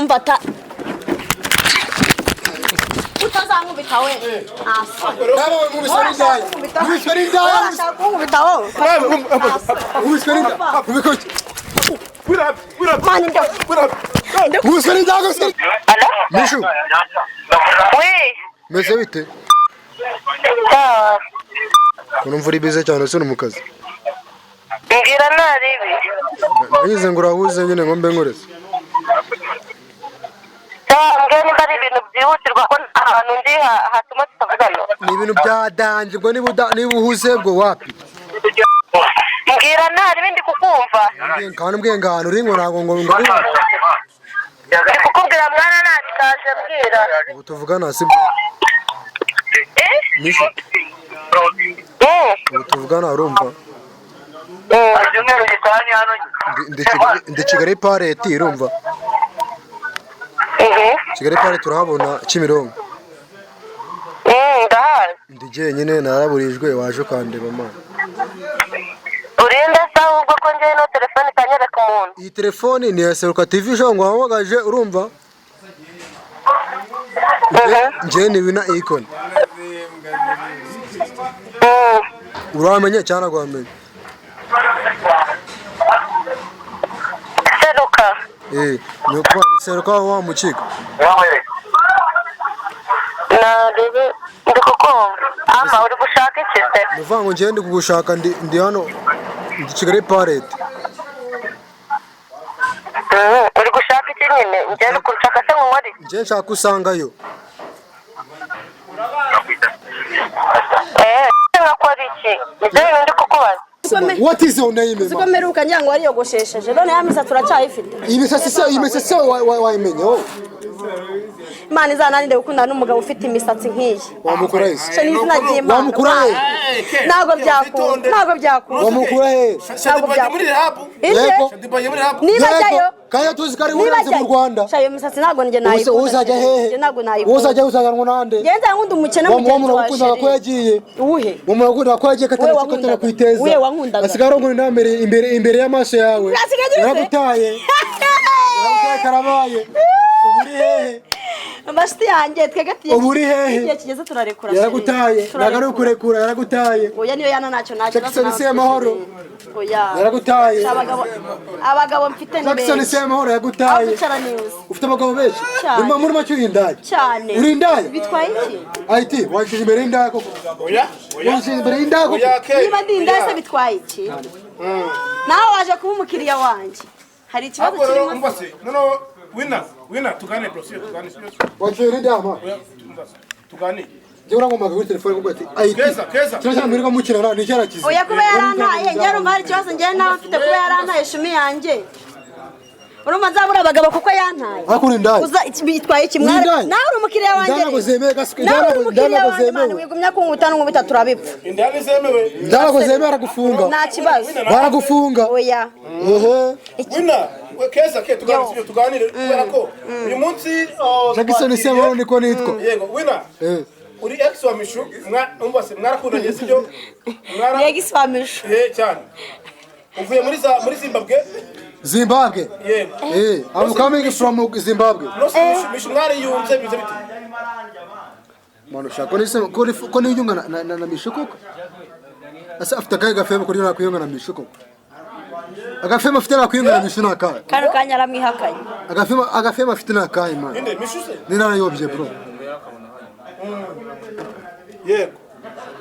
Umva ta, utazankubita we, nta soni. Nawe nkubiswe n'indaya, nkubiswe n'indaya. Urashaka kunkubita wowe? Nkubiswe n'indaya, nkubiswe. Mani, Nkubiswe n'indaya, nkubiswe. Allô? Mishu. Oui. Meze bite? Sawa. Ukuntu uri bize cyane se, uri mu kazi? Mbwira ntaribi. Nagize ngo urahuze nyine ngo mbe nkuretse. Sawa, mbwira nimba ari ibintu byihutirwa, ko nta hantu ndi hatuma tutavugana. Ni ibintu bya danger ubwo niba uhuze bwo wapi. Mbwira ntaribi, ndi kukumva. Kandi mbwiye ngo ahantu uri ngo ntabwo ngo ari. Ndi kukubwira mwana, ntabikaje, mbwira. Ubu tuvugana si bwo? Eh? Mishu. Ubu tuvugana, urumva? Ndi Kigali Pareti, urumva? Kigali Pareti urahabona, Kimironko? Ndahazi. Ndi jyenyine, naraburijwe, waje ukandeba mana. Urinde se ahubwo, ko njyewe ino telefone itanyereka umuntu? Iyi telefoni ni iya Seruka TV Show ngo wahamagaje, urumva? Njyewe ni Wina Icon. Uramenye cyangwa ntabwo wamenye? Seruka. Eh, ni ukuvuga ni Seruka wa mukika. Naribi, ndi kukumva. Ama uri gushaka iki se? Ni ukuvuga ngo njyewe ndi kugushaka, ndi hano, ndi Kigali Pareti. Uri gushaka iki nyine? Njyewe uri kunshaka se ngo nkore iki? Njyewe nshaka ko usangayo. Eh, nkakora iki? Nibyo bintu ndi kukubaza. What is your name, Siko man? mperuka ngira ngo wariyogoshesheje, none ya misatsi uracyayifite? Iyi misatsi se, iyi misatsi se wayimenya wowe? Imana izananire gukundana n'umugabo ufite imisatsi nk'iyi. Wamukura he se? She, ni izina ry'Imana. Wamukura he? Ntabwo byakunda, ntabwo byakunda. Wamukura he? Ntabwo muri rehab. Inde? Yego. Shadiba muri rehab. Niba Yego. ajyayo. Kandi tuzi ko ari Niba uburenze mu ajyayo. Rwanda. Sha, iyo misatsi ntabwo njye Ubuse nayikunda. uzajya hehe? Njye ntabwo nayikunda. Uzajya uzajyanwa nande? Njye nzakunda umukene Wa mugenzi muntu wa wakundaga ko chéri. yagiye. Uwuhe? Wa muntu wakundaga ko yagiye Uwe katana wankundaga. katana kwiteza. Uwe wankundaga. Asigaye arongora inama imbere y'amaso yawe. Asigaye agira ute? Yaragutaye. Yaragutaye karabaye. Ubu uri hehe? Amashiti yanjye, twebwe tugiye. Ubu uri hehe? Igihe kigeze turarekura, chéri. Yaragutaye. Ntabwo ari ukurekura, yaragutaye. Oya, niyo yana ntacyo nta kibazo. Jackson Nawe mfite, Semahoro. chéri. Oya. Yaragutaye. Sha, abagabo mfite ni Jackson benshi. Semahoro Aho yagutaye. kwicara neza. Ufite abagabo benshi. Cyane. Muri make uri indaya. Cyane. Uri indaya? Bitwaye iki? IT, washyize imbere y'indaya koko. Oya, oya. Washyize imbere y'indaya koko. Oya ke. Niba ndi indaya se bitwaye iki? Nawe waje kuba umukiriya wanjye, hari ikibazo Ariko rero kirimo? umva se. No, wina, wina tugane bro, sio tugane, sio. Washyize indaya ma. Oya, umva se. Tugane. Njyewe urangomaga kuri telefone kuko ati IT. Keza, keza. Kino cyane mwirirwa mukina ni icyarakize. Oya, kuba yarantaye, njye urumva hari ikibazo njyewe nawe mfite kuba yarantaye shumi yanjye? Urumva nzabura abagabo kuko yantaye? Ariko uri indaya. Uza bitwaye iki mwari? Uri indaya. Nawe uri umukiriya wanjye Indaya ntabwo rero. zemewe, gasuka. Nawe uri Indaya umukiriya ntabwo wanjye mani. zemewe. Wigumya kunkuta n'unkubita turabipfa. Indani zemewe. Indaya ntabwo zemewe, baragufunga. Nta kibazo. Baragufunga. Oya. Ehe. Wina, we keza ke tugane, sio tuganire kubera ko uyu munsi oh, Jackson twakiriye- Semahoro niko nitwa. Yego, wina. Eh. Uri ex wa Mishu, mwa umva se mwarakundanye sibyo? Mwara Yego, iswamisho. Eh cyane. Uvuye muri Zimbabwe? Zimbabwe. Yego. Eh, I'm coming from Zimbabwe. No se Mishu, Mishu mwariyunze bize bite? Mwana ushaka ko nise ko niyunga na Mishu koko? Asa afite akahe gafeme kuri nakwiyunga na Mishu koko? Agafeme afite nakwiyunga na Mishu nakahe? Kano kanya aramwihakanye. Agafeme afite nakahe man? Inde Mishu se? Ni narayobye bro. Yego.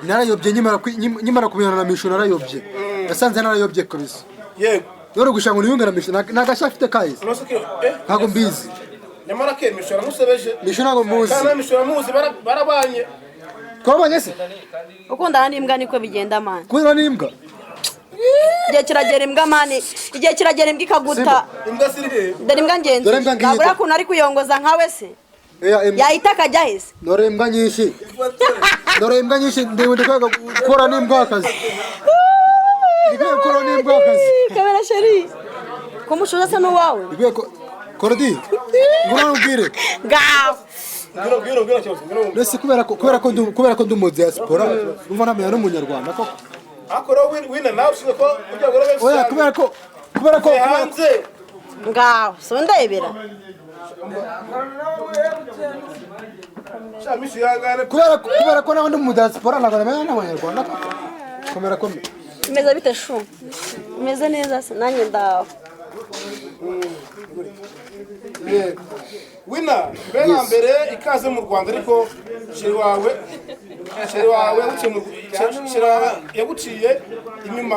Narayobye nkimara kumenyana na Mishu narayobye. Nasanze narayobye kabisa. Yego. None gushaka ngo niyunge na Mishu nagashya afite kahise. No se ke eh Ntabwo mbizi. Nyamara ke Mishu aramusebeje. Mishu ntabwo muzi. Kandi Mishu aramuzi barabanye. Twabanye se? Ukundana n'imbwa niko bigenda mani. Kubera n'imbwa. Igihe kiragera imbwa mani, igihe kiragera imbwa ikaguta. Imbwa siri he? Dore imbwa ngenzi. Dore imbwa ngiyi. Ntabwo uriya kuntu ari kuyongoza nkawe se? Eya, imbwa. Yahita akajya hese? Dore imbwa nyinshi. Dore imbwa nyinshi ndi kwega gukora n'imbwa akazi. Ndi kwega gukora n'imbwa akazi. Kamera chéri, kumushuza se n'uwawe? Ndi kwega Korodi. Ngura nubwire. Ngaho. Ngwino ngwino ngwino cyose ngwino. Mbese kubera ko ndi mu diaspora, urumva ntamenya n'umunyarwanda koko. Ariko rero wina nawe ushinzwe ko ujya gore benshi. Oya, kubera ko hanze. Ngaho si undebera. Sha Mishu, ihangane. Kubera ko nawe ndi mu diaspora, ntabwo namenya n'abanyarwanda koko. Komera, komera. Meze bite shu? Meze neza se? Nanjye ndaho. Yego. Wina, mbere na mbere ikaze mu Rwanda, ariko chéri wawe yaguciye chéri wawe yaguciye inyuma.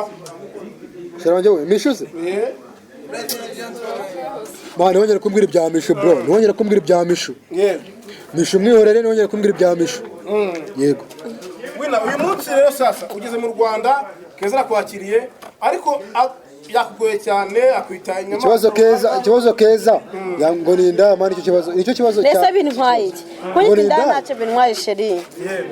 Chéri wanjye we Mishu se? Eh. Man, ntiwongere kumbwira ibya Mishu, bro. Ntiwongere kumbwira ibya Mishu. Yego. Mishu mwihorere, ntiwongere kumbwira ibya Mishu. Yego. Wina, uyu munsi rero sasa ugeze mu Rwanda, Keza arakwakiriye, ariko yakugoye cyane, akwita inyamaswa. Ikibazo Keza, ikibazo Keza ngo ni inda, man, icyo kibazo, nicyo kibazo. Mbese bintwaye iki kunyita Ngo ni indaya? indaya? Ntacyo bintwaye, chéri.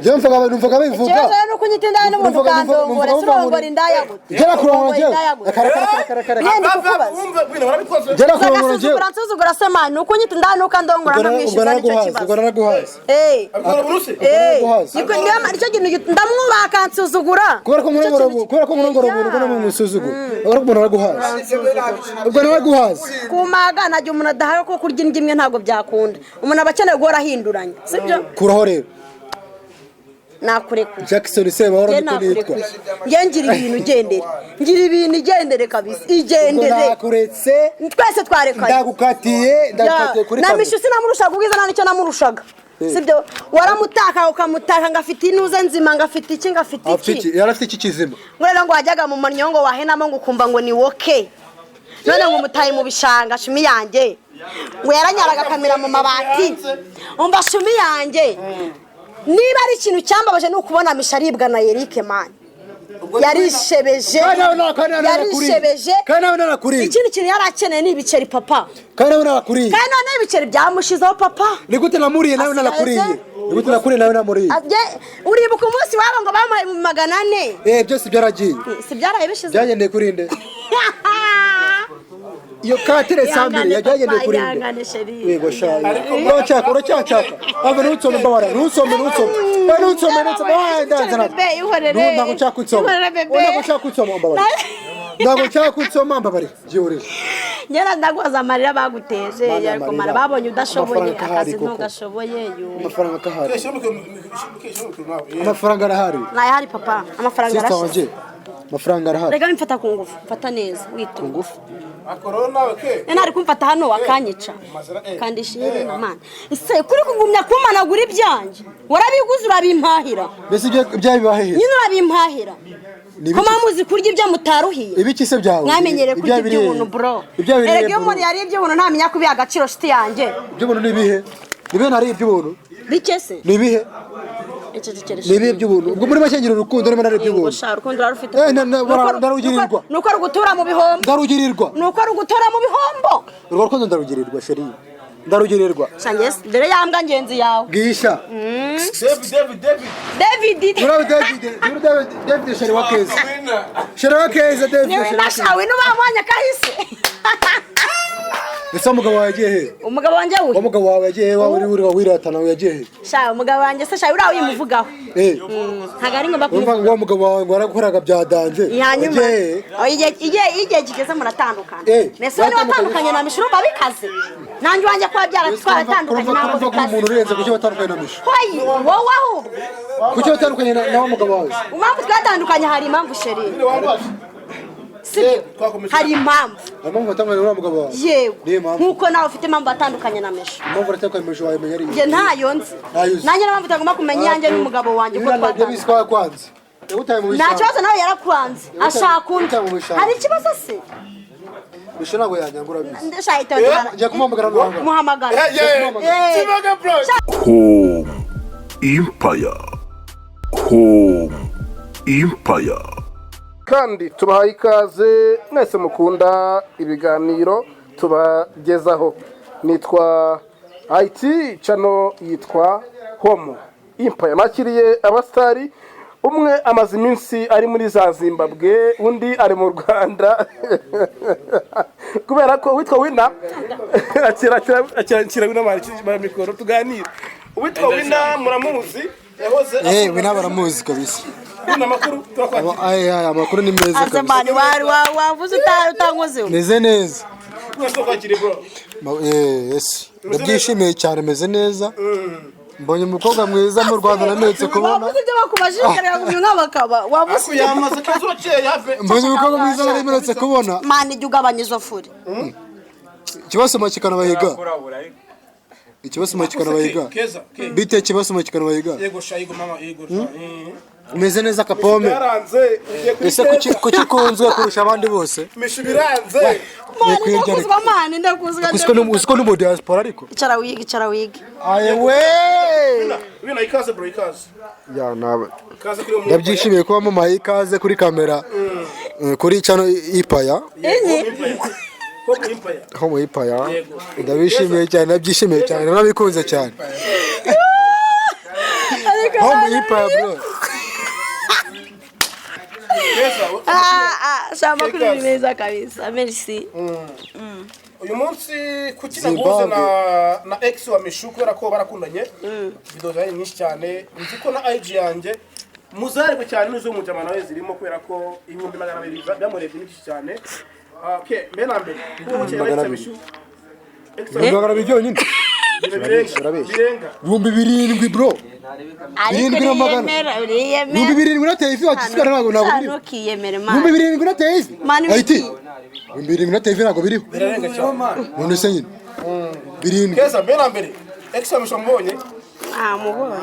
Njyewe numvaga bivuga. Ikibazo rero ni ukunyita indaya n'umuntu ukandongora. Numvaga Se urongora indaya gute? Gera kurongora Urongora njyewe. indaya gute? Reka, reka, reka, reka, reka. Nyine ndi kukubaza. Wumve, Wina, warabikoze. Gera kurongora njyewe. Agasuzugura, nsuzugura se, man, ni ukunyita indaya n'ukandongora Ubwo nkamwishyuza, nicyo naraguhaze, ubwo kibazo. naraguhaze. Eh. Abikora burusi. Eh, Naraguhaze. nicyo kintu ndamwubaha akansuzugura. Kubera ko Nicyo murongora kintu kubera ko murongora umuntu, ubwo namusuzugura. Ubwo umuntu araguhaze. Ubwo naraguhaze. Kumaga ntajya umuntu adahawe ko kurya indyo imwe, ntabwo byakunda. Umuntu aba akeneye guhora ahinduranya, sibyo? Kuraho rero. Nakurekuye. Jackson Sebahoro Njye niko nitwa. nakurekuye. Njye ngira ibintu, ugendere, ngira ibintu, igendere kabisa. Ubwo Igendere. nakuretse. Twese twarekanye. Ndagukatiye, ndagukatiye kuri Na kamera. Mishu sinamurushaga ubwiza, nta nicyo namurushaga, sibyo? Waramutaka, ukamutaka ngo afite intuze nzima, ngo afite iki, ngo afite Afite iki. iki? Yari afite iki kizima? Ngo rero ngo wajyaga mu mannyo, ngo wahenamo, ngo ukumva ngo ni woke. None ngo umutaye mu bishanga. Shumi yanjye ngo yaranyaraga akamera mu mabati. Umva shumi yanjye, niba ari ikintu cyambabaje ni ukubona Misha aribwa na Eric, man. Yarishebeje. Kandi nawe narakuriye. Yarishebeje. Kandi nawe narakuriye. Ikindi kintu yari akeneye ni ibiceri, papa. Kandi nawe narakuriye. Kandi noneho ibiceri byamushizeho, papa. Ni gute namuriye nawe Asigaye narakuriye? se? Ni gute nakuriye nawe namuriye? Uribuka umunsi wabo ngo bamuhaye mu 400? Eh, byose byaragiye. Si byaraye bishize? Byagendeye kuri nde? Iyo katire sambere yagendeye kuri nde? Ihangane, chéri. Yego shayi. Uracyaka, uracyacaka. Ave, ntunsome, mbabara. Ntunsome, ntunsome. Eh, ntunsome, ntunsome. Ah, ndanze ntabwo. Bébé, ihorere. Ntabwo nshaka kunsoma. Ihorere, bébé. Ntabwo nshaka kunsoma, mbabarira. Ntabwo nshaka kunsoma, mbabarira. Byihorere. Nyera ndaguhoza amarira baguteje. Mana, ariko mara amarira. babonye udashoboye Amafaranga ahari akazi koko. ntugashoboye yo. Amafaranga akahari. Shyira mikoro, shyira mikoro nawe. Yego. Amafaranga arahari. Ntayahari, papa, amafaranga Sister arashize. wanjye. Amafaranga arahari. Reka mfata ku ngufu, mfata neza witonze. Ngufu. Ariko rero nawe ke. Nari kumfata hano akanyica. Mazira, eh. Kandisha iherena, mana, ese kuri kugumya kumanagura ibyanjye? Warabiguze, urabimpahira. Mbese ibyo ibyawe bibahe? Nyine urabimpahira. Ni Ko ibiki? muzi kurya ibyo mutaruhiye. Ibiki se byawe? Mwamenyereye kurya Ibyawe biri hehe? iby'ubuntu, bro. Ibyawe biri Erega hehe, iyo bro? umuntu yariye iby'ubuntu ntamenya kubiha agaciro, shiti yanjye. Iby'ubuntu ni ibihe? Ni ibihe ntari iby'ubuntu? Bike se? Ni ibihe? Icecekere. Ni ibihe by'ubuntu? Ubwo muri make ngira urukundo niba nari Yego. iby'ubuntu. Sha, urukundo urarufite. Eh, ndarugirirwa. Nuko rugutura mu bihombo. Ndarugirirwa. Nuko rugutura mu bihombo. Urwo rukundo ndarugirirwa, chéri, ndarugirirwa. Sha, njye dore ya mbwa ngenzi yawe. Bwisha. David, David, David. David. Urabe David, urabe David, David chéri wa Keza, chéri wa Keza, David Niwe chéri wa Keza. nashawe n'ubabonye kahise. Ese umugabo wawe yagiye he? Umugabo wanjye we? Wa mugabo wawe yagiye he? Wawe uri wiratana yagiye he? Sha, umugabo wanjye se, sha, uriya wimuvugaho. Eh. Ntabwo ari ngombwa Urumva kumuvuga. ngo wa mugabo wawe ngo warakoraga bya danger. Hanyuma Yagiye he? Oh, igihe kigeze muratandukana. Eh, Mbese wowe batandukanye. watandukanye na Mishu, urumva bikaze? Nanjye iwanjye kuba byara twaratandukanye Kurumva ntabwo kurumva ko bikaze. umuntu urenze, kuki watandukanye na Mishu? Hoyi, wowe ahubwo. Kuki watandukanye na wa mugabo wawe? Impamvu twatandukanye, hari impamvu, chéri. Wambaje. Sibyo? Twakomeje. Hari impamvu. Hari impamvu watandukanye na wa mugabo wawe? Yego. Niyo mpamvu? Nkuko nawe ufite impamvu watandukanye na Mishu. Impamvu uratandukanye na Mishu wayimenya ari Njye ntayo nzi. Ntayo uzi. Nanjye niyo mpamvu utagomba kumenya iyanjye n'umugabo wanjye uko Ibiriya nabyo twatandukanye. bisi ko yakwanze. Yagutaye mu Nta bishanga. kibazo, nawe yarakwanze, ashaka undi. Yagutaye mu bishanga. Hari ikibazo se? Mishu ntabwo yanyanga, urabizi. Ndashaka. Njya kumuhamagara nuhamagara. Muhamagara. Yeah. Eh. Sibaga, bro. Home Empire. Home Empire. Kandi tubahaye ikaze mwese mukunda ibiganiro tubagezaho. Nitwa IT, channel yitwa Home Empire. Nakiriye abasitari, umwe amaze iminsi ari muri za Zimbabwe, undi ari mu Rwanda, kubera ko witwa Wina, akira akira akira akira Wina mara mikoro tuganire. Uwitwa Wina muramuzi, yahoze Eh, Wina baramuzi kabisa. Wina, amakuru? Turakwakira. Ay, ay, amakuru ni meza kabisa. Azamani wari wavuze utankozeho. Meze neza. Mwese twakwakiriye, bro. Yes, ndabyishimiye cyane, meze neza. Mbonye umukobwa mwiza mu Rwanda nameretse kubona. Wabuze ibyo bakubajije ukareba ngo nk'abakaba wabuze. Ariko yamaze. Keza, urakeye have. Mbonye umukobwa mwiza nameretse kubona. Mani, ijya ugabanya izo furi. Ikibasoma kikanabahiga, ikibasoma kikanabahiga. Keza ke. Bite, kibasoma kikanabahiga. Yego sha, yego mama, yego sha. Umeze neza, kapome? Yaranze ugiye kuri Ese kuki ukunzwe kurusha abandi bose? Mishu biranze. Mani, Kwirya. ndakuzwa mani, ndakuzwa. Uziko ni mu diaspora ariko. Icara wige, icara wige. Ayewe. Wina, ikaze bro, ikaze. Ya naba. Ikaze kuri uwo. Ndabyishimiye kuba mumpaye ikaze kuri kamera, kuri channel Ipaya. Inyi. Home Empire. Home Ipaya. Yego. Ndabishimiye cyane, ndabyishimiye cyane, nabikunze cyane. Ariko Home Ipaya, bro. Keza. Ah ah, shamba kuri ni meza kabisa, merci. Uyu munsi kuki naguze na ex wa Mishu, kubera ko barakundanye, video zawe nyinshi cyane, nzi ko na IG yanjye muzarebe cyane n'iz'umujama nawe zirimo, kubera ko 200,000 byamurebye ni byinshi cyane. Ah, okay, mbere na mbere kuba bukeye ex wa Mishu, ex wa 200,000 byonyine? Birenga. Urabeshya. Birenga. 7,000, bro. Ariko 7,100. uriyemera, uriyemera. 7,000 nateye ivi wakisigara, ntabwo biriho. Ntukiyemere Ibihumbi mani. birindwi nateye ivi. Mani, Ayiti. wiki. 7,000 nateye ivi ntabwo biriho. Birarenga cyane. None se nyine birindwi. Keza, mbere na mbere ex wa Mishu mubonye? Namubonye.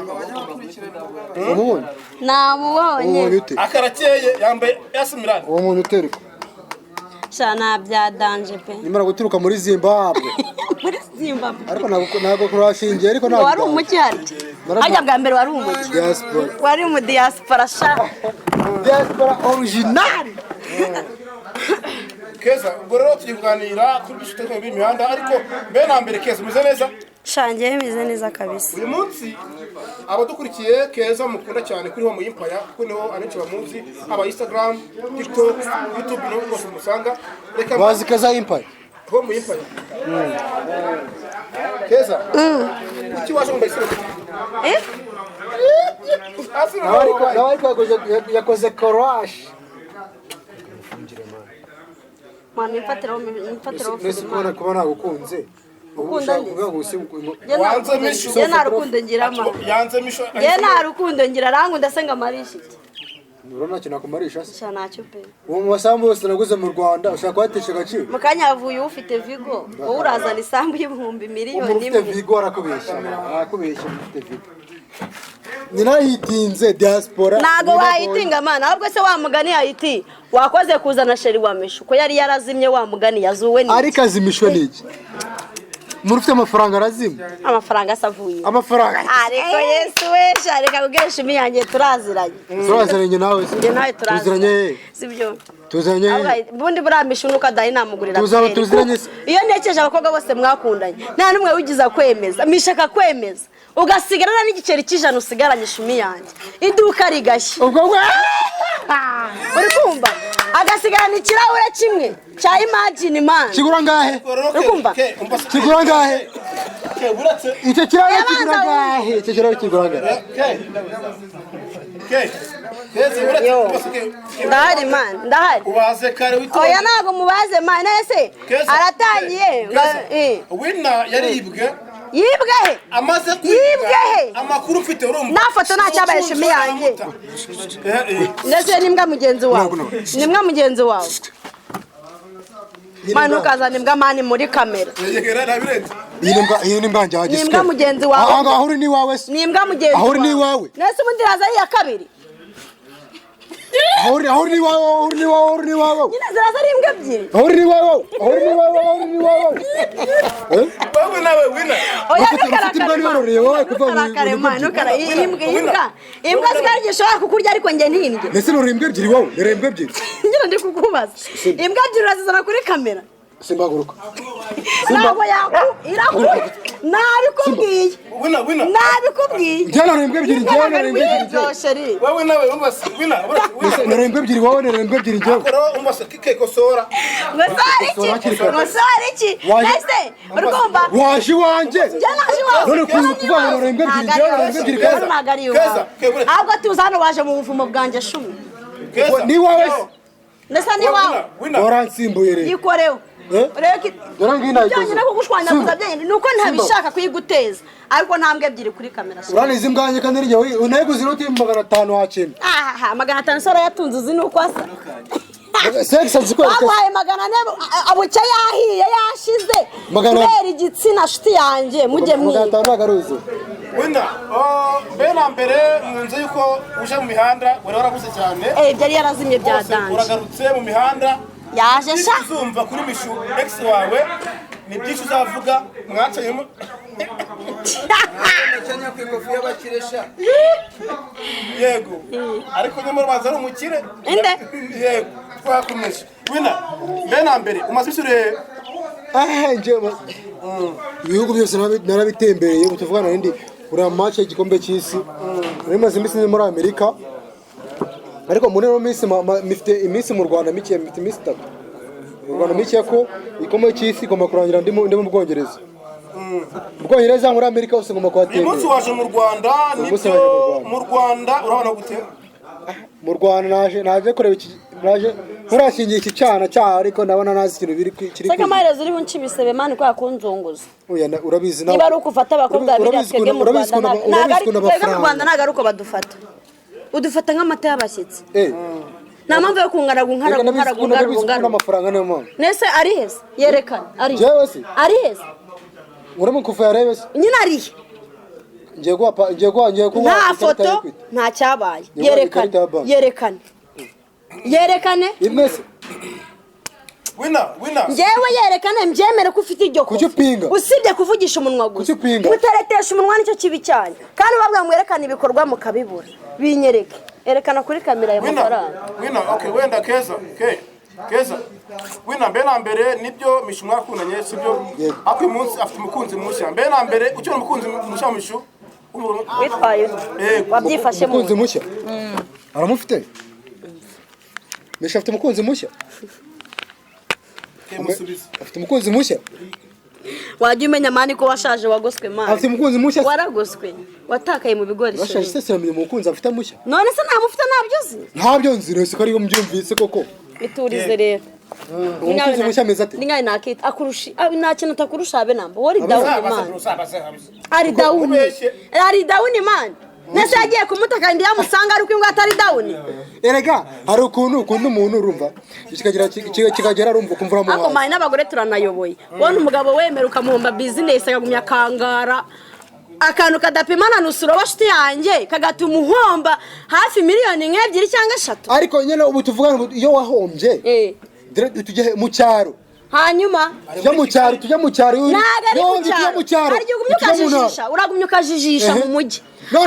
Umubonye? Namubonye. Umubonye ute? Akarakeye, yambaye AC Milan. Uwo muntu uterwa. Sha, nta bya danger pe. Nimara guturuka muri Zimbabwe. Muri Zimbabwe. Ariko ntabwo kurashingiye, ariko ntabwo. Wari umuki harya? Harya bwa mbere wari umuki? Diaspora. Wari mu diaspora sha. Diaspora original. Keza, ubwo rero tugiye kuganira kuri byinshi bitandukanye by'imihanda, ariko mbere na mbere, Keza, umeze neza? Sha, njyewe meze neza kabisa. Uyu munsi abadukurikiye, Keza mukunda cyane kuri Home Empire, kuko niho abenshi bamuzi, haba Instagram, TikTok, YouTube, niho rwose musanga. Reka Bazi Keza Empire. Home Empire. Keza, kuki waje wambaye isarubeti? Eh. Hasi. Nawe ariko yakoze crash. Mani, mfatiraho, mfatiraho. Mbese kubona kuba nagukunze ubu Ukunda ushaka nde? kuvuga ngo Wanze Mishu. Njye nta rukundo ngira ma. Yanze Mishu. Njye nta rukundo ngira, arankunda se ngo amarishe iki? Urabona nta kintu nakumarisha se? Sha, ntacyo pe. Ubu mu masambu yose naguze mu Rwanda ushaka kuhatesha agaciro? Mu kanya havuye ufite Vigo, wowe urazana isambu y'ibihumbi Umuntu miliyoni ufite imwe. Vigo arakubeshya, arakubeshya. Umuntu ufite Vigo ninayitinze diaspora. Ntago wayitinga mana, ahubwo se wa mugani yayiti wakoze kuzana chéri wa Mishu ko yari yarazimye, wa mugani yazuwe ni Ariko azimishwe n'iki? Umuntu ufite amafaranga arazima? Amafaranga asa avuye? Amafaranga. Ariko Yesu we, sha, reka kubwira shimi yanjye, turaziranye. Turaziranye nawe se? Njye nawe Tuziranye turaziranye. he? Sibyo? Tuziranye he? Ahubwo ubundi buriya Mishu nuko adahi namugurira Tuzaba byeri. tuziranye se? Iyo ntekereje abakobwa bose mwakundanye, nta n'umwe wigize kwemeza Mishu akakwemeza, ugasigarana n'igiceri cy'ijana usigaranye. Shumi yanjye, iduka rigashya. Ubwo we Uri kumva, agasigarana ikirahure kimwe cya Imagine man. Kigura ngahe? Uri kumva? Kigura ngahe Ke, uretse. Icyo kirahure? Yabanza. Kigura ngahe icyo kirahure? Kigura ngahe? Ke, ke, Keza, uretse. Yo. Rwose, ke, ke. Ndahari man, ndahari. Ubaze kare witonde. Oya, ntabwo mubaze man, ese Keza, aratangiye. Keza, Eh. Wina yaribwe. Yibwe he? Amaze Yibwe he? Amakuru mfite, urumva. Nta foto, nta cyabaye, shimi yanjye. Eh, eh. Ndetse n'imbwa mugenzi wawe, No, no. n'imbwa mugenzi wawe man, ukazana imbwa man muri kamera. Yegera nabirenze. Iyi ni mbwa, iyi ni mbwa njye. Ni imbwa mugenzi wawe. Aho ngaho uri ni iwawe se? Ni imbwa mugenzi Aho uri ni wawe. iwawe? Nese ubundi iraza ari iya kabiri. Aho uri ni iwawe, aho uri ni iwawe, aho uri ni iwawe. Nyine ziraza ari imbwa ebyiri. Aho uri ni iwawe, aho uri ni iwawe, aho uri ni iwawe. Eh? Wewe nawe Wina. Oya. Ufite imbwa niyororeye wowe kuva Ntukarakare man, ntukara iyi imbwa, iyi Wina. mbwa, imbwa zikaba gishobora kukurya, ariko njye ntindye. Ndetse nurora imbwa ebyiri wowe? Nurora imbwa ebyiri? Nyine ndi kukubaza, imbwa ebyiri urazizana kuri kamera? Simba, haguruka. Ntabwo yaku irakurya, nabikubwiye. Wina, Wina. Nabikubwiye. Njye nurora imbwa ebyiri, njyewe nurora imbwa ebyiri njyewe. Ibyo chéri. Wewe nawe umva se Wina, uretse Wina. Nurora imbwa ebyiri wowe? Nurora imbwa ebyiri njyewe? Koro umva se kike kosora. Ngo sare iki? Hakiri kare. Ngo sare iki? Ese uri kumva? Waje iwanjye. Njye naje iwawe. None kuza kuvuga ngo nurora imbwa ebyiri, njyewe nurora imbwa ebyiri, Keza. Ntabwo ari Keza, iwawe. Keza. Ahubwo tuza hano, waje mu buvumo bwanjye shumi. Keza. Ni iwawe se? Ndetse ni iwawe. Wina. Waransimbuye rero. Yikorewe. Dore ngiyi nayikoze. Bijyanye no kugushwanyaguza byenyine ni uko ntabishaka kuyiguteza, ariko ntambwe ebyiri kuri kamera. Uraniza imbwanjye kandi nijye unayiguze inoti 500 hakintu. Aha 500 sora yatunze uzi nuko asa. Sex azikwereka. Baguhaye 400 abucya yahiye yashize. Kubera igitsina shuti yanjye mujye mwiga. 500 ntabwo aruzuye. Wenda mbere na mbere nzi yuko uje mu mihanda wari warabuze cyane. Byari yarazimye bya danje. Uragarutse mu mihanda. Yaje sha. Uzumva kuri Mishu ex wawe ni byinshi uzavuga mwacayemo. Yego. Ariko nyamara ubanza ari umukire. Inde? Yego. Twakomeje. Wina mbere na mbere umaze isure nje ibihugu byose narabitembereye tuvugana n'indi uriya match y'igikombe cy'isi. Nari maze iminsi muri Amerika. Ariko muri ino minsi mfite iminsi mu Rwanda mike, mfite iminsi 3. Mu Rwanda mike ko igikombe cy'isi igomba kurangira ndi mu Bwongereza. Mu Bwongereza muri Amerika hose ngomba kuhatembera. Uyu munsi waje mu Rwanda nibyo mu Rwanda urabona gute? Mu Rwanda naje kureba iki naje nkurashingiye iki cyana cyaha ariko ndabona nazi ikintu biri kiri. Saka amaherezo uri bunci ibisebe mani kwa kunzunguza. Oya urabizi nawe. Niba ari uko ufata abakobwa babiri twebwe mu Rwanda ntabwo mu Rwanda ntabwo ari uko badufata. Udufata nk'amata y'abashyitsi. Nta mpamvu yo kungaragu nkaragu nkaragu nkaragu. Amafaranga niyo mpamvu. Nese ari heza yerekana ari. Jewe se. Ari heza. Uramukufa yarebe se. Nyina ari he? Ngiye guha nta foto nta cyabaye yerekane yerekane yerekane imwe se. Wina njyewe yerekane mbyemere ko ufite iryo kofi. Kuki upinga? Usibye kuvugisha umunwa gusa. Guteretesha umunwa nicyo kibi cyanyu. Kandi babwa mwerekane ibikorwa mukabibura. Binyereke. Erekana kuri kamera ya mafaranga. Wina okay wenda keza. Keza. Wina mbere na mbere nibyo Mishu mwakundanye sibyo? Ako uyu munsi afite umukunzi mushya. Mbere na mbere ukibona umukunzi mushya Mishu witwaye wabyifashe mu umukunzi mushya. Aramufite? Mishu afite umukunzi mushya? Afite umukunzi mushya? Wajya umenya mani ko washaje wagoswe mani. Afite umukunzi mushya? Waragoswe. Watakaye mu bigori. Washaje se sinamenye umukunzi afite mushya. None se ntamufite ntabyo uzi? Ntabyo nzi rero siko ariyo mbyumvise koko. Biturize rero. Umukunzi mushya ameze ate? Ningaye nakita akurusha nta kintu utakurusha abe namba. Wori down man. Ari down. Ari down man. Nese yagiye kumutaka ndi yamusanga ari kwingwa atari down. Erega hari ukuntu ukunda umuntu urumva kikagera urumva kumvura mu. Ako mani n'abagore turanayoboye. Wona umugabo wemera ukamuhomba business akagumya kangara. Akantu kadapimana nusuro bashuti yanjye kagatuma uhomba hafi miliyoni 2 cyangwa 3. Ariko nyene ubu tuvugana iyo wahombye. Tujye mu cyaro. Hanyuma tujya mu cyaro tujya mu cyaro. Ntabwo ari mu cyaro. Hari igihe ugumya ukajijisha, uragumya ukajijisha mu mujyi.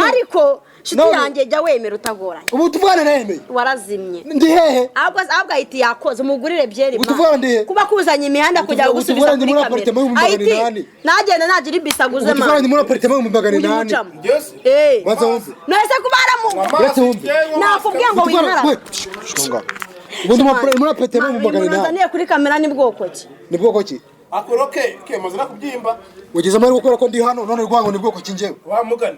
Ariko shuti yanjye jya wemera utagoranye. Ubu tuvugana nahemeye. Warazimye. Ndi hehe? Ahubwo ahita yakoze umugurire byeri. Ubu tuvugana ndi he? Kuba kuzanye imihanda kugira ngo gusubiza kuri kamera. Ahita nagenda nagira ibisa aguze mama. Ubu tuvugana ndi muri apartment 800. Baza wumve. Nese kuba aramu. Nakubwiye ngo winara. Ubundi muri apartment 800. Nzaniye kuri kamera ni bwoko ki? Ni bwoko ki? Akoroke ke maze nakubyimba. Ugize amahirwe gukora ko ndi hano none rwango ni bwoko ki njyewe? Wa mugani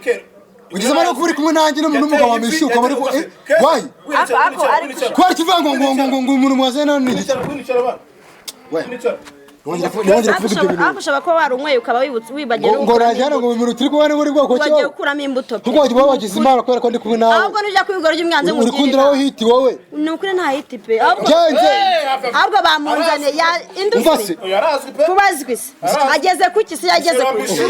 ke Ugize amahirwe kuba uri kumwe nanjye n'umugabo wa Mishu ukaba uri wayi. Kwari kivuga ngo ngo ngo ngo umuntu mwazana nani ni We. Nongera kuvuga ibyo bintu. Ariko ushobora kuba warunyweye ukaba wibagiwe ngo najyana ngo umuntu turi kubana muri bwoko ki? Wagiye gukuramo imbuto. Kuko wagiye wagize imana kubera ko ndi kumwe nawe. Ahubwo nujya kwibigora ry'umwanze ngo uri kundiraho hiti wowe. Ni ukuri nta hiti pe. Ahubwo bamunzaniye ya industry. Kubazwi se. Ageze kuki se yageze kuki?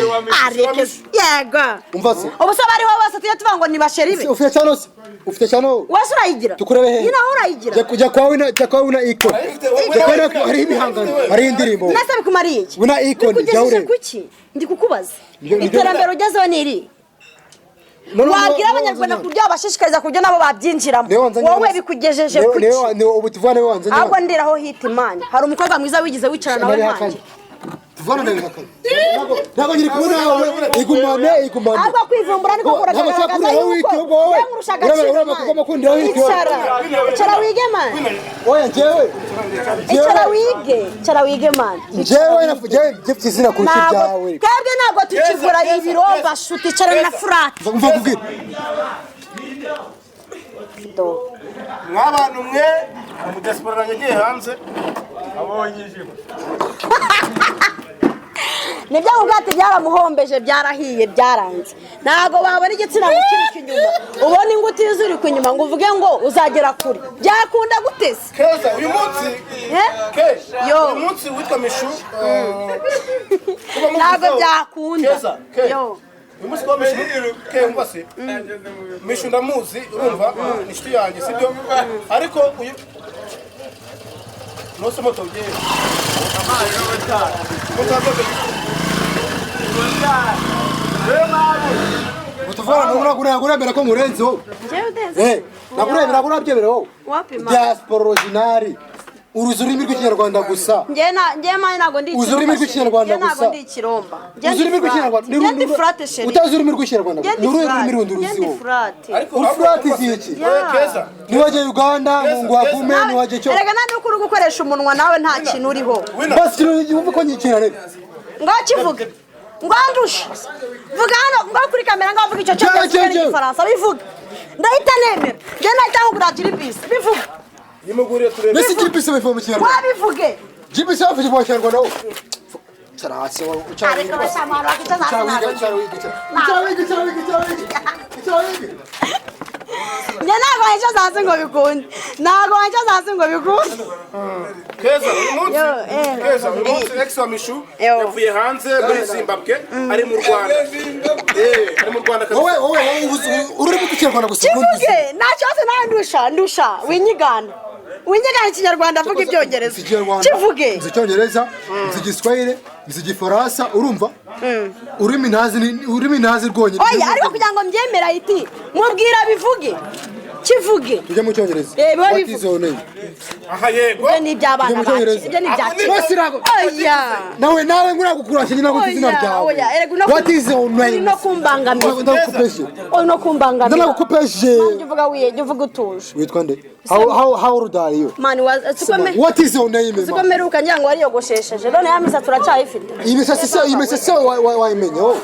Areke yego. Umva se. Ubu se bariho bose tujye tuvuga ngo ni basheri be. Ufite cyano se. Ufite cyano. Wese urayigira. Tukurebe he? Nyina urayigira. Jya kwa wina jya kwa wina icon. Jya kwa wina hari imihangano, hari indirimbo. Nase bikumariye iki? Wina icon jya urebe. Kuki? Ndi kukubaza. Iterambere ugezeho ni iri. Wabwira abanyarwanda kubyo babashishikariza kubyo nabo babyinjiramo. Wowe bikugejeje kuki? Ni ubu tuvane wanze. Ahubwo ndiraho hit man. Hari umukobwa mwiza wigize wicara nawe nkanjye. Tuvana ndabihakana. Ntabwo nyiri kumwe nawe igumane igumane. Ahubwo kwivumbura niko kuragaragaza yuko wowe icara wige man. Oya njyewe. Icara wige, icara wige man. Njyewe njyewe mfite izina kurusha ibyawe. Twebwe ntabwo tukigura ibiromba shuti icara na furati. Umva kubwira. Mwabantu mwe mu diaspora yagiye hanze. Nibyo nkubwira ati byaramuhombeje, byarahiye, byaranze. Ntabwo wabona igitsina ngo ukirike inyuma, ubona inguti ziri inyuma ngo uvuge ngo uzagera kure. Byakunda gute se? Keza, uyu munsi Eh? Ke Yo. uyu munsi witwa Mishu, kuba muvuzeho. Ntabwo byakunda. Keza, ke Yo. uyu munsi kuba Mishu, ke umva se, Mishu ndamuzi, urumva, ni inshuti yanjye, sibyo? Ariko uyu nose moto ugiye moto. Utuvana ntabwo uremera ko nkurenze wowe. Njyewe udenze? Eh, nakurebera, urabyemera wowe? Wapi ma? Diaspora original, uruzi ururimi rw'Ikinyarwanda gusa. Njyewe na njyewe mani ntabwo ndi Uzi ururimi ikiromba, rw'Ikinyarwanda chérie. Njyewe ntabwo gusa. ndi ikiromba. Njyewe Uzi ndi ururimi rw'Ikinyarwanda. flat. Njyewe ndi flat, chérie. Utazi ururimi rw'Ikinyarwanda, Njyewe ni ndi uruhe flat. rurimi rundi Njyewe uruzi ndi wowe? flat. Ariko Uri flat iki? Yeah. Keza. Niwajya Uganda ngo nguhakume, niwajya cyo Erega nta nuko uri gukoresha umunwa nawe, nta kintu uriho. Wina. Basi ikintu wumva ko nyikira rero. Ngo kivuge ngo andushe, vuga hano ngo kuri kamera, ngo avuge icyo Cyo, cyongereza cyo, cyo. n'igifaransa, bivuge ndahita nemera. Njye nahita nkugura jiribisi, bivuge. Nimuguriye turebe. Mbese GPS bivuga mu Kinyarwanda? Wabivuge. GPS bivuga mu Kinyarwanda wowe? Cara hasi wowe, ucara Ariko wiga. bashamara bakica. Icara wiga, icara wiga, icara wiga, icara wiga, icara wiga, icara wiga. Njye ntabwo wanyicaza hasi ngo bikunde, ntabwo wanyicaza hasi ngo bikunde. Keza, uyu munsi Yo, eh. Keza, uyu munsi ex wa Mishu Yo. yavuye hanze muri Zimbabwe, ari mu Rwanda. Eh, ari mu Rwanda kabisa. Wowe uzi ururimi rw'Ikinyarwanda gusa. Kivuge, nta kibazo nawe. Ndusha, ndusha, winyigana, winyigana Ikinyarwanda, avuga Ibyongereza. Nzi Ikinyarwanda, Kivuge. nzi Icyongereza, nzi Igiswahili, nzi Igifaransa, urumva? Ururimi ntazi ururimi ntazi rwonyine. Oya, ariko kugira ngo mbyemere ahiti mubwira bivuge, kivuge. Tujye mu Cyongereza. Eh, biba What bivuga. is your name? Aha, yego. Ibyo ni iby'abana Tujye mu bacu. Cyongereza. Ibyo ni ibya Bose ntabwo Oya. Nawe nguragukurashe nyine, ntabwo nzi izina Oya, ryawe. oya, erega What is your name? uri no kumbangamira. Ndagukopeshe. Uri no kumbangamira. Ndagukopeshe. Mani, jya uvuga wiye, jya uvuga utuje. Witwa nde? How old are you? Mani wa siko me What is your name, siko man? mperuka ngira ngo wariyogoshesheje, none ya misatsi uracyayifite? Iyi misatsi se wayimenya wowe?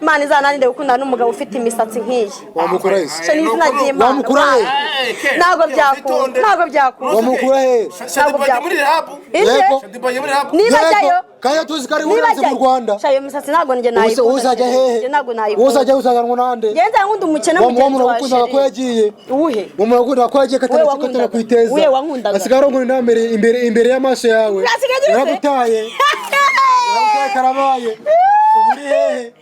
Imana izananire gukundana n'umugabo ufite imisatsi nk'iyi. Wamukura he se? Cyo ni izina ry'Imana. Wamukura he? Ntabwo byakunda, ntabwo byakunda. Wamukura he? Shadiba ajya muri rehab. Inde? Yego. Shadiba ajya muri rehab. Niba Yego. ajyayo. Kandi tuzi ko ari Niba urenze mu ajyayo. Rwanda. Sha, iyo misatsi ntabwo njye Ubuse nayikunda. uzajya hehe? Njye ntabwo nayikunda. Uzajya uzajyanwa nande? Njye nzakunda umukene Wa mugenzi muntu wa wakundaga ko chérie. yagiye. Uwuhe? Wa muntu wakundaga ko yagiye Uwe katana wankundaga. katana kwiteza. Uwe wankundaga. Asigaye arongora inama imbere y'amaso yawe. Asigaye agira ute? Yaragutaye. Yaragutaye karabaye. Ubu uri hehe?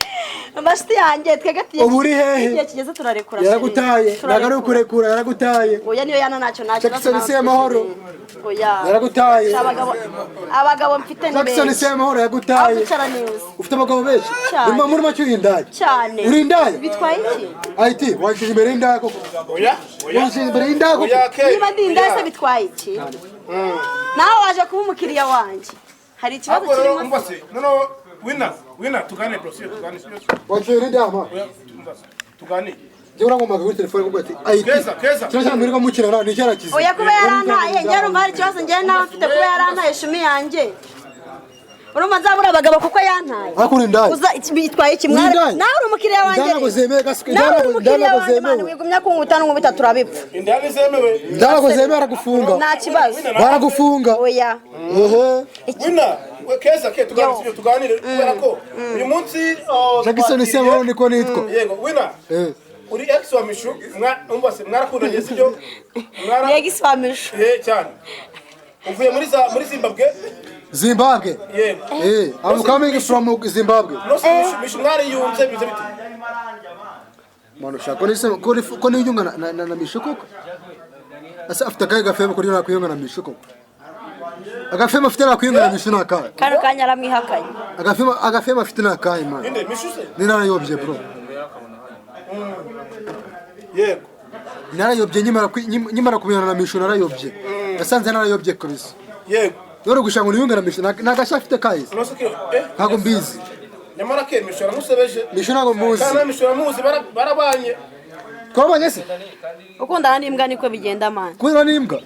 Amashiti yanjye, twebwe tugiye Ubu uri hehe? Igihe kigeze turarekura, chérie. Yaragutaye. Ntabwo ari ukurekura, yaragutaye. Oya, niyo yana ntacyo, ntacyo. Jackson Semahoro. Oya. Yaragutaye. Abagabo mfite ni Jackson benshi. Semahoro Aho yagutaye. kwicara neza. Ufite abagabo benshi. Cyane. Muri make uri indaya. Cyane. Uri indaya? Bitwaye iki? IT, washyize imbere y'indaya koko. Oya, oya. Washyize imbere y'indaya koko. Oya, ke. Niba ndi indaya se bitwaye iki? Nawe waje kuba umukiriya wanjye, hari ikibazo Ariko rero kirimo? umva se, noneho wina, wina, tugane bro, siyo tugane, siyo. Washyize indaya ma. Oya, umva se, tugane. Njyewe urangomaga kuri telefone kuko ati IT. Keza, Keza. Kiriya cyana mwirirwa mukina ni icyana kizi. Oya, kuba yarantaye, njye urumva hari ikibazo njye nawe mfite kuba yarantaye shumi yanjye? Urumva nzabura abagabo kuko yantaye? Ariko uri indaya. Uza bitwaye iki mwari? Uri indaya. Nawe uri umukiriya wanjye. Indaya ntabwo zemewe, gasuka. Nawe uri Indaya umukiriya ntabwo wanjye mani. zemewe. Wigumya kunkuta n'unkubita turabipfa. Indaya ntizemewe. Indaya ntabwo zemewe, baragufunga. Nta kibazo. Baragufunga. Oya. Ehe. Wina, we Keza, ke tuganire, Yo. siyo tuganire kubera ko uyu munsi Jackson twakiriye- Semahoro niko nitwa. Yego, wina. Eh. Uri ex wa Mishu, mwa umva se, mwarakundanye, sibyo? Mwara Yego, iswamisho. Eh, cyane. Uvuye muri Zimbabwe? Zimbabwe. Yego. Eh, I'm coming from Zimbabwe. Nose Mishu mwariyunze bize bite? Mwana ushaka ko nise ko niyunga na Mishu koko? Asa afite akahe gafema kuri nakwiyunga na Mishu koko? Agafema afite nakwiyunga na Mishu nakahe? Kano kanya aramwihakanye. Agafema afite nakahe man? Inde Mishu se? Ni narayobye bro. Yego. Narayobye nkimara kumenyana na Mishu narayobye. Nasanze narayobye kabisa. Yego. None gushaka ngo niyunge na Mishu nagashya afite kahise. Nose ke Ntabwo mbizi. Nyamara ke Mishu aramusebeje. Mishu ntabwo muzi. Kandi Mishu aramuzi, barabanye. Twabanye se? Ukundana n'imbwa niko bigenda mani. Kubera n'imbwa.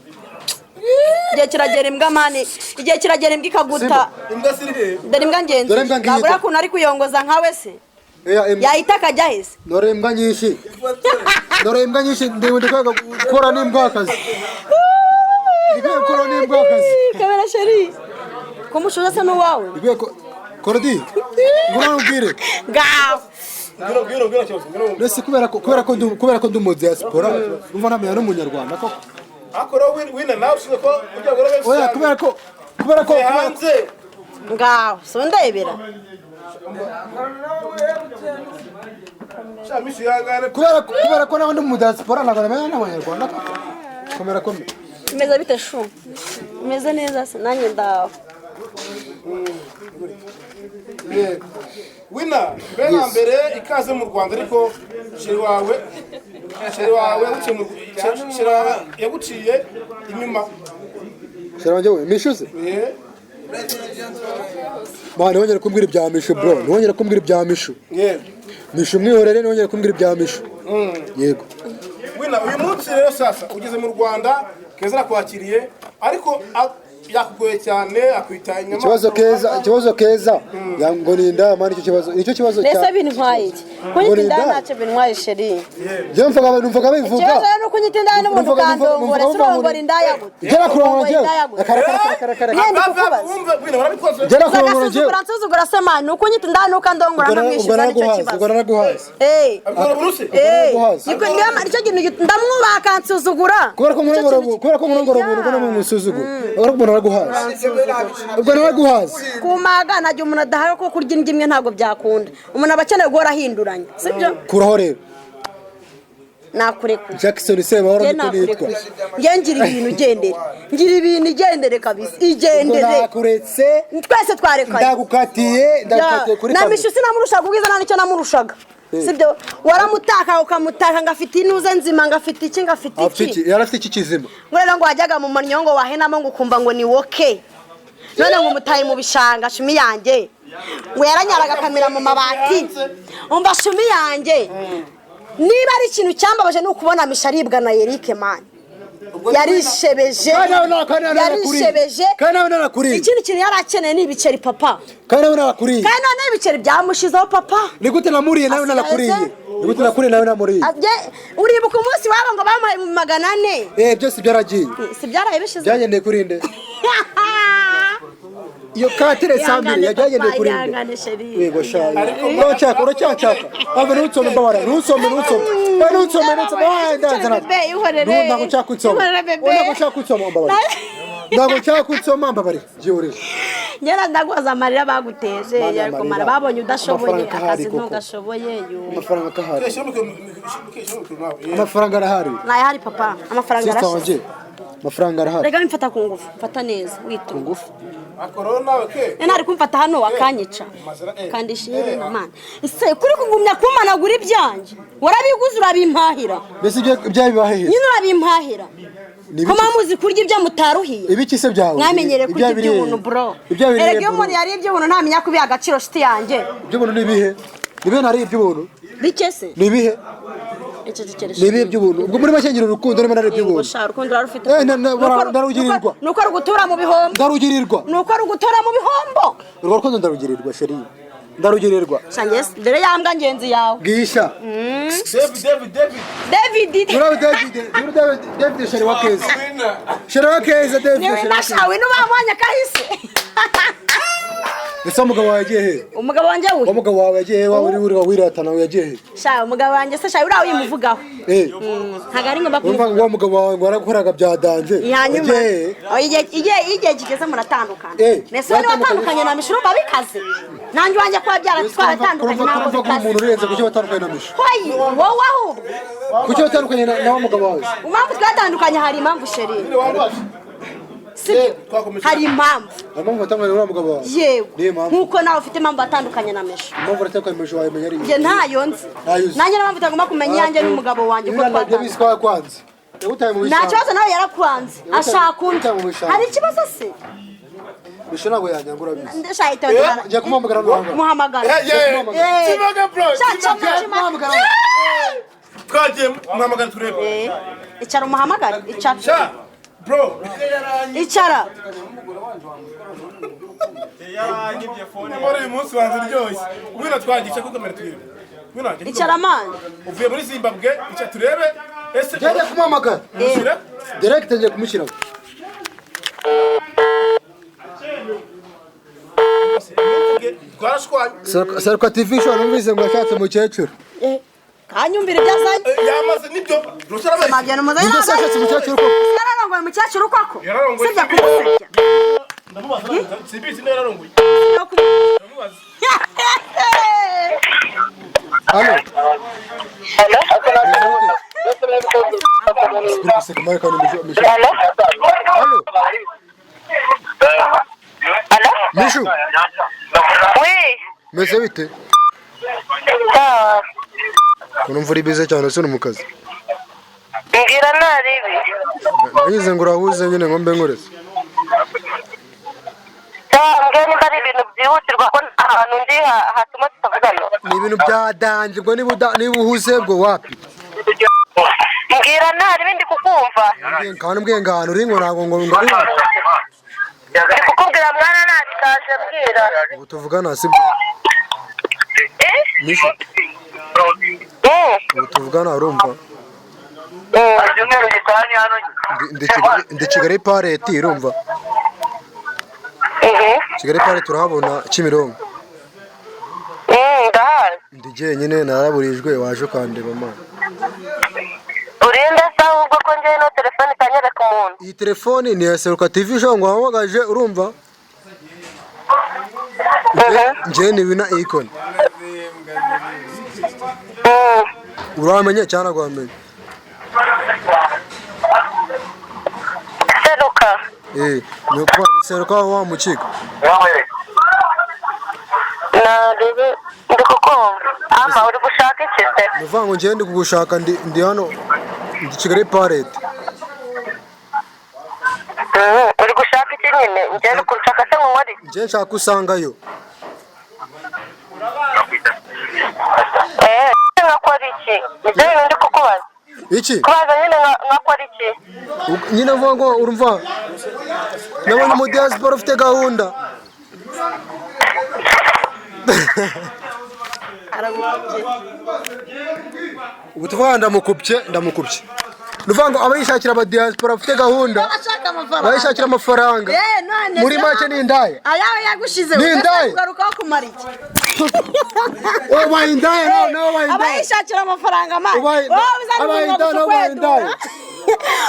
Igihe kiragera imbwa mani, igihe kiragera imbwa ikaguta. Imbwa ziri he? Dore imbwa ngenzi. Dore imbwa ngiyi. Ntabwo uriya kuntu ari kuyongoza nkawe se? Eya imbwa. Yahita akajya hese. Dore imbwa nyinshi. Dore imbwa nyinshi, ndi kwiga gukora n'imbwa akazi. Ndi kwiga gukora n'imbwa akazi. Kamera chérie, kumushuza se n'uwawe? Ndi kwiga Korodi, ngwino nkubwire. Ngaho. Ngwino, ngwino, ngwino, kibazo, ngwino. Mbese kubera ko ndi mu diaspora, numva ntamenya n'umunyarwanda koko? Ariko rero wina nawe ushinzwe ko ujya bagore benshi Oya. cyane. Kubera ko Hanze. Ngaho si undebera. Sha Mishu, ihangane. Kubera ko nawe ndi mu diaspora, ntabwo namenya n'abanyarwanda koko. Komera, komera. Imeze bite shu? Imeze neza se? Nanjye ndaho. Yego. Wina, mbere na mbere ikaze mu Rwanda, ariko chéri wawe yaguciye chéri wawe yaguciye inyuma. Chéri wanjye we Mishu se? Eh. Man, ntiwongere kumbwira ibya Mishu, bro. Ntiwongere kumbwira ibya Mishu. Yego. Mishu mwihorere, ntiwongere kumbwira ibya Mishu. Yego. Wina, uyu munsi rero sasa ugeze mu Rwanda, Keza arakwakiriye, ariko yakugoye cyane, akwita inyamaswa. Ikibazo Keza, ikibazo Keza ngo ni indaya, man. Nicyo kibazo Mbese cya bintwaye iki kunyita indaya? Ntacyo bintwaye, chéri. Njyewe numvaga bivuga. Ikibazo rero ni ukunyita indaya n'umuntu ukandongora. Numvaga Si urongora indaya gute? Ngera kurongora Urongora njyewe. indaya gute? Reka, reka, reka, reka, reka. Nyine ndi kukubaza. Wumve, Wina, warabikoze. Ngera kurongora njyewe. Agasuzugura, nsuzugura se, man, ni ukunyita indaya n'ukandongora Ubwo nkamwishyuza, nicyo naraguhaze, kibazo. ubwo naraguhaze. Eh. Abikora buruse. Eh, Naraguhaze. nicyo kintu ndamwubaha akansuzugura. Kubera ko nkurongora umuntu, ubwo namusuzugura. Ubwo umuntu araguhaze. Ubwo naraguhaze. Kumaga ntajya umuntu adahawe ko kurya indyo imwe ntabwo byakunda. Umuntu aba akeneye guhora ahinduranya, sibyo? Kuraho rero. Nakurekuye. Jackson Sebahoro Njye niko nitwa. nakurekuye. Njye ngira ibintu ugendere, ngira ibintu igendere kabisa. Ubwo Igendere. nakuretse. Twese twarekanye. Ndagukatiye kuri Na kamera. Mishu sinamurushaga ubwiza, nta nicyo namurushaga, sibyo? Waramutaka ukamutaka ngo afite intuze nzima, ngo afite iki, ngo afite Afite iki. iki? Yari afite iki kizima? Ngo rero ngo wajyaga mu manyo ngo wahenamo, ngo ukumva ngo ni woke. None ngo umutaye mu bishanga. Shumi yanjye, ngo yaranyaraga akamera mu mabati. Umva shumi yanjye, niba ari ikintu cyambabaje ni ukubona Misha aribwa na Eric, man. Yarishebeje. Kandi nawe narakuriye. Yarishebeje. Kandi nawe narakuriye. Ikindi kintu yari akeneye ni ibiceri, papa. Kandi nawe narakuriye. Kandi noneho ibiceri byamushizeho, papa. Ni gute namuriye nawe narakuriye? Ni gute nakuriye nawe namuriye? Uribuka umunsi wabo ngo bamuhaye mu 400? Eh, byose byaragiye. Si byaraye bishize? Byagendeye kuri nde? Iyo katire sambire yagendeye kuri nde? Ihangane, chéri. Yego shayi. Uracyaka, uracyacaka. Ave, ntunsome, mbabara. Ntunsome, ntunsome. Eh, ntunsome, ntunsome. Ah, ndanze ntabwo. Bébé, ihorere. Ntabwo nshaka kunsoma. Ihorere, bébé. Ntabwo nshaka kunsoma, mbabarira. Ntabwo nshaka kunsoma, mbabarira. Byihorere. Nyera ndaguhoza amarira baguteje. Mana, ariko mara amarira. babonye udashoboye Amafaranga ahari akazi koko. ntugashoboye yo. Amafaranga akahari. Shyira mikoro, shyira mikoro nawe. Yego. Amafaranga arahari. Ntayahari, papa, amafaranga Sister arashize. wanjye. Amafaranga arahari. Reka mfata ku ngufu, mfata neza witonze. Ngufu. Ariko rero nawe ke. Nari kumfata hano akanyica. Mazira, eh. Kandi iherena, mana ese kuri kugumya kumanagura ibyanjye? Warabiguze, urabimpahira. Mbese ibyo ibyawe bibahe? Nyine urabimpahira. Ni Ko ibiki? muzi kurya ibyo mutaruhiye. Ibiki se byawe? Mwamenyereye kurya Ibyawe biri hehe? iby'ubuntu, bro. Ibyawe biri Erega hehe, iyo bro? umuntu yariye iby'ubuntu ntamenya kubiha agaciro, shiti yanjye. Iby'ubuntu ni ibihe? Ni ibihe nariye iby'ubuntu? Bike se? Ni ibihe? Icecekere. Ni ibihe by'ubuntu? Ubwo muri make ngira urukundo niba nariye Yego. iby'ubuntu. Sha, urukundo urarufite. Eh, ndarugirirwa. Nuko rugutura mu bihombo. Ndarugirirwa. Nuko rugutura mu bihombo. Urwo rukundo ndarugirirwa, chéri, ndarugirirwa. Sha njye dore ya mbwa ngenzi yawe. Bwisha. David, David, David. David. Urabe David, urabe David, David chéri wa Keza, chéri wa Keza, David Niwe chéri wa Keza. nashawe n'ubabonye kahise. Ese umugabo wawe yagiye he? Umugabo wanjye we? Wa mugabo wawe yagiye he? Waba uri wiratana yagiye he? Sha, umugabo wanjye se, sha, uriya wimuvugaho. Eh. Ntabwo ari ngombwa Urumva kumuvuga. ngo wa mugabo wawe ngo warakoraga bya danger. Hanyuma Yagiye he? Oh, igihe kigeze muratandukana. Eh, mbese wowe batandukanye. watandukanye na Mishu, urumva bikaze? Nanjye iwanjye kuba byara twaratandukanye Kurumva ntabwo kurumva ko bikaze. umuntu urenze, kuki watandukanye na Mishu? Hoyi, wowe ahubwo. Kuki watandukanye na wa mugabo wawe? Impamvu twatandukanye, hari impamvu, chéri. Wambaje. Sibyo? Twakomeje. Hari impamvu. Hari impamvu watandukanye na wa mugabo wawe? Yego. Niyo mpamvu? Nkuko nawe ufite impamvu watandukanye na Mishu. Impamvu watandukanye na Mishu wayimenya ari Njye ntayo nzi. Ntayo uzi. Nanjye niyo mpamvu utagomba kumenya iyanjye n'umugabo wanjye uko Ibiriya nabyo twatandukanye. bisi yakwanze, yagutaye mu Nta bishanga. kibazo, nawe yarakwanze ashaka undi. Yagutaye mu bishanga. Hari ikibazo se? Mishu ntabwo yanyanga, urabizi. Ndashaka Njya kumuhamagara nuhamagara. Muhamagara. Eh, yeah. Eh. Kibaga, bro. Sha, Kibaga. chama, chama. Muhamagara. Twagiye muhamagara turebe. Eh, icara umuhamagare, icara. Sha, bro. Icara. Nyamara uyu munsi wanze uryoshye. Wina, twagiye kuri kamera turebe. Wina, njye Icara mani. Uvuye muri Zimbabwe, ica turebe ese Njye kumuhamagara. Mushyire. Direct ngiye kumushyiraho. Twarashwanye. Seruka TV show numvise ngo yashatse umukecuru. Kanyumvira ibyo azanye. Yamaze nibyo. Rusarabeshya. Magana umuzanye. Nibyo se yashatse umukecuru koko? Yararongoye umukecuru koko? Yararongoye. Sibya kumusebya. Ndamubaza, simbizi niba yararongoye. Ndamubaza. Halo. Hello? Uri guseka mari kandi Mishu. Hello? Halo. Hello? Mishu. Oui. Meze bite? Sawa. Ukuntu uri bize cyane usura mu kazi. Mbwira naribi. Nagize ngo urahuze nyine ngo mbe nkuretse. Sawa, mbwira niba ari ibintu byihutirwa ko ahantu ndi hatuma tutavugana. Ni ibintu byadanje ubwo niba uhuze bwo wapi? Mbwira naribi ndi kukumva. Kandi mbwiye ngo ahantu uri ngo ntabwo ngo ngo ari wapi. Ndi kukubwira mwana nabi kaje mbwira. Ubu tuvugana sibwo. Eh? Mishu. Ubu tuvugana urumva. Ndi Kigali Pareti urumva. Kigali Pareti urahabona Kimironko. Ndahazi. Ndi jyenyine naraburijwe waje ukandeba mana. Urinde se ahubwo ko njyewe ino telefone itanyereka umuntu. Iyi telefone ni iya Seruka TV show ngo wahamagaje urumva. Njye ni Wina Icon. Uramenye cyangwa ntabwo? Seruka. Ni ukuvuga ni Seruka wa mukika. Naribi ndi kukumva. Ama uri gushaka iki se? Ni ukuvuga ngo njye ndi kugushaka ndi hano ndi Kigali Pareti. Uri gushaka iki nyine? Njye uri kunshaka se ngo nkore iki? Njye nshaka usangayo. Nkakora iki? Nibyo bintu ndi kukubaza. Iki? Kubaza nyine nkakora iki? Nyine mvuga ngo urumva nabonye mu diaspora ufite gahunda. Ubu tuvuga ndamukupye. Nuvuga ngo abayishakira aba diaspora bafite gahunda. Abayishakira amafaranga. Muri make ni indaya. Ayawe yagushize. Ni indaya. Ugarukaho kumara iki? Ubaye indaya nawe ubaye indaya. Abayishakira amafaranga mani. Ubaye indaya nawe ubaye indaya.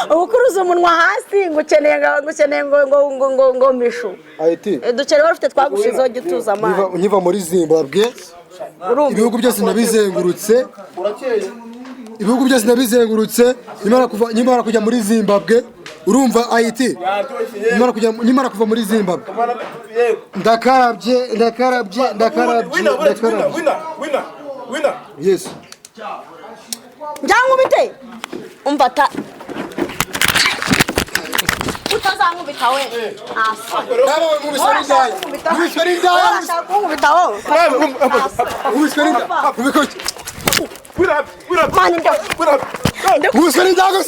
Ubukuruza umunwa hasi ngo ukeneye ngo Mishu. IT. Dukeneye wari ufite twagushizeho gituza mani. Nkiva muri Zimbabwe. Ibihugu byose nabizengurutse. Ibihugu byose nabizengurutse nyimara kujya muri Zimbabwe urumva IT. Nyimara kuva muri Zimbabwe. Ndakarabye. Wina. Yes. Njyankubite. Umva ta utazankubita we. Nawe mubiswe n'indaya. Mubiswe n'indaya. Urashaka kunkubita wowe. Mubiswe n'indaya. Wina. Mani ndo. Mubiswe n'indaya.